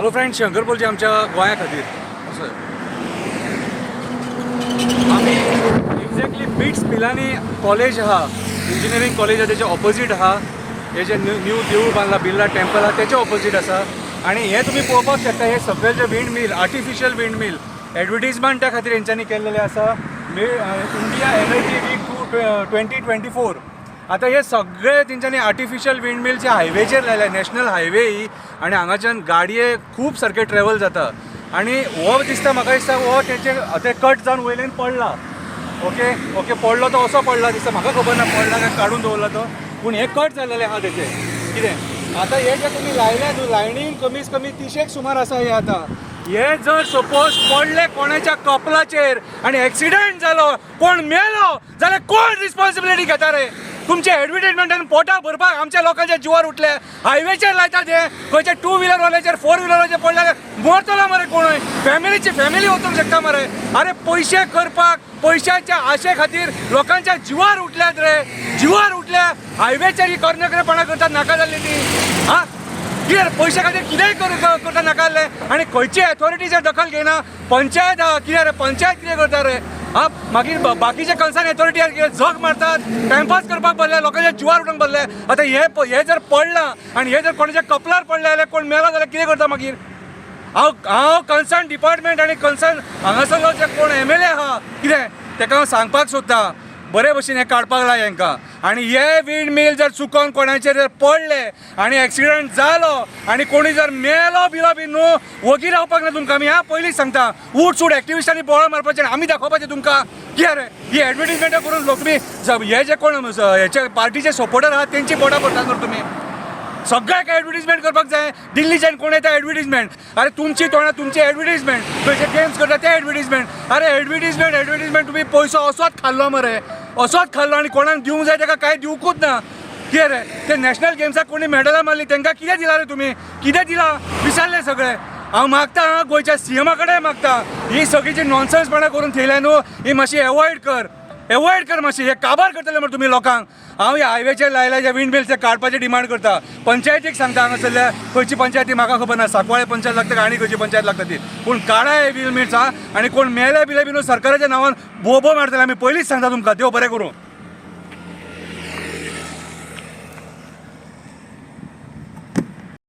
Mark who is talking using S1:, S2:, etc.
S1: Hello friend, Shankar पोलचे आमच्या गोंया खातीर असो. आमी एक्झॅक्टली बिट्स पिलानी कॉलेज आहा, इंजिनियरींग कॉलेज आहा, तेच्या ऑपोजीट आहा. हे जे न्यू न्यू देवूळ बांदला, बिर्ला टेम्पल आहा, तेच्या ऑपोजीट आसा. आनी हे तुमी पळोवपाक शकता, हे सगळे जे wind mill, artificial wind mill advertisement त्या खातीर हेंच्यांनी केल्लेले आसा. India Energy Week 2024. आतां हे सगळे तेंच्यांनी आर्टिफिशियल विंड मिलचे हायवेचेर लायले, नॅशनल हायवे ही. आनी हांगाच्यान गाडये खूब सारके ट्रॅवल जाता. आनी हो दिसता, म्हाका दिसता हो तेचे ते कट जावन वयल्यान पडला. ओके ओके पडलो तो असो पडला दिसता म्हाका. खबर ना पडला काय काडून दवरला तो, पूण हे कट जाल्लेले आहा तेचे कितें. आतां हे जे तुमी लायले न्हू, लायनीन कमीत कमी 30 एक सुमार आसा हे. आतां हे जर सपोज पडले कोणाच्या कपलाचेर आनी एक्सिडंट जालो, कोण मेलो जाल्यार कोण रिस्पॉन्सिबिलिटी घेता रे? तुमच्या एडवर्टायजमेंटान पोटा भरपाक आमच्या लोकांच्या जिवार उठले. हायवेचेर लायतात हे. खंयच्या टू व्हिलरवाल्याचेर, फोर व्हिलराचेर पडले, मरतलो मरे कोणूय. फॅमिलीची फॅमिली वचूंक शकता मरे. अरे, पयशे करपाक, पयशाच्या आशे खातीर लोकांच्या जिवार उठल्यात रे, जिवार उठल्या. हायवेचेर ही कर्नकरेपणा करतात, नाका जाल्ली ती. हा, कितें पयशे खातीर कितेंय करता, नाका जाल्लें. आनी खंयची अथॉरिटीचेर दखल घेयना. पंचायत आहा, कितें रे पंचायत, कितें करता रे? हा, मागीर बाकीचे कन्सर्न अथॉरिटी कितें झक मारतात? टायमपास करपाक बसले, लोकांच्या जिवार उठूंक बसले. आतां हे जर पडलां आनी हे जर कोणाच्या कपलार पडलें जाल्यार, कोण मेलो जाल्यार कितें करता मागीर? हांव कन्सर्न डिपार्टमेंट आनी कन्सर्न हांगासरलो जे कोण एमएलए आहा कितें, तेका हांव सांगपाक सोदता, बरे भशेन हें काडपाक लाय हेंकां. आनी हे विंड मिल जर चुकोन कोणाचेर जर पडले आनी एक्सिडंट जालो आनी कोणी जर मेलो बिलो बी न्हू, वगी रावपाक ना तुमकां आमी. हा, पयलींच सांगता. उठ सूट एक्टिविस्टांनी बोवाळ मारपाचें आनी आमी दाखोवपाचें तुमकां. कितें रे ही एडवर्टीजमेंटां करून लोक तुमी हे जे कोण हेचे पार्टीचे सपोर्टर आहात, तेंची बोटां भरतात मरे तुमी. सगळ्याक एडवर्टीजमेंट करपाक जाय. दिल्लीच्यान कोण येता, एडवर्टीजमेंट. अरे, तुमची तोंडां, तुमची एडवर्टीजमेंट. खंयचे गेम्स करता ते एडवर्टीजमेंट. अरे, एडवर्टीजमेंट, एडवर्टीजमेंट. तुमी पयसो असोच खाल्लो मरे, असोच खाल्लो. आनी कोणाक दिवंक जाय तेका कांय दिवकूच ना. कितें रे ते नॅशनल गेम्साक कोणी मेडलां मारली, तेंकां कितें दिलां रे तुमी? कितें दिलां? विसरले सगळे. हांव मागता, गोंयच्या सीएमा कडेन मागता, ही सगळी जी नॉनसन्सपणां करून थेयल्या न्हू, ही मातशी एवॉयड कर, एवॉयड कर मातशी. हे काबार करतले मरे तुमी लोकांक. हांव ह्या हायवेचेर लायल्या जे विंड मिल्स, ते काडपाचे डिमांड करता. पंचायतीक सांगता, हांगासरल्या खंयची पंचायती म्हाका खबर ना, सांकवाळे पंचायत लागता काय आनी खंयची पंचायत लागता ती, पूण काडा हे विंड मिल्स. हा, आनी कोण मेले बिले बी न्हू, सरकाराच्या नांवान बोबो मारतले आमी, पयलींच सांगता तुमकां. देव बरें करूं.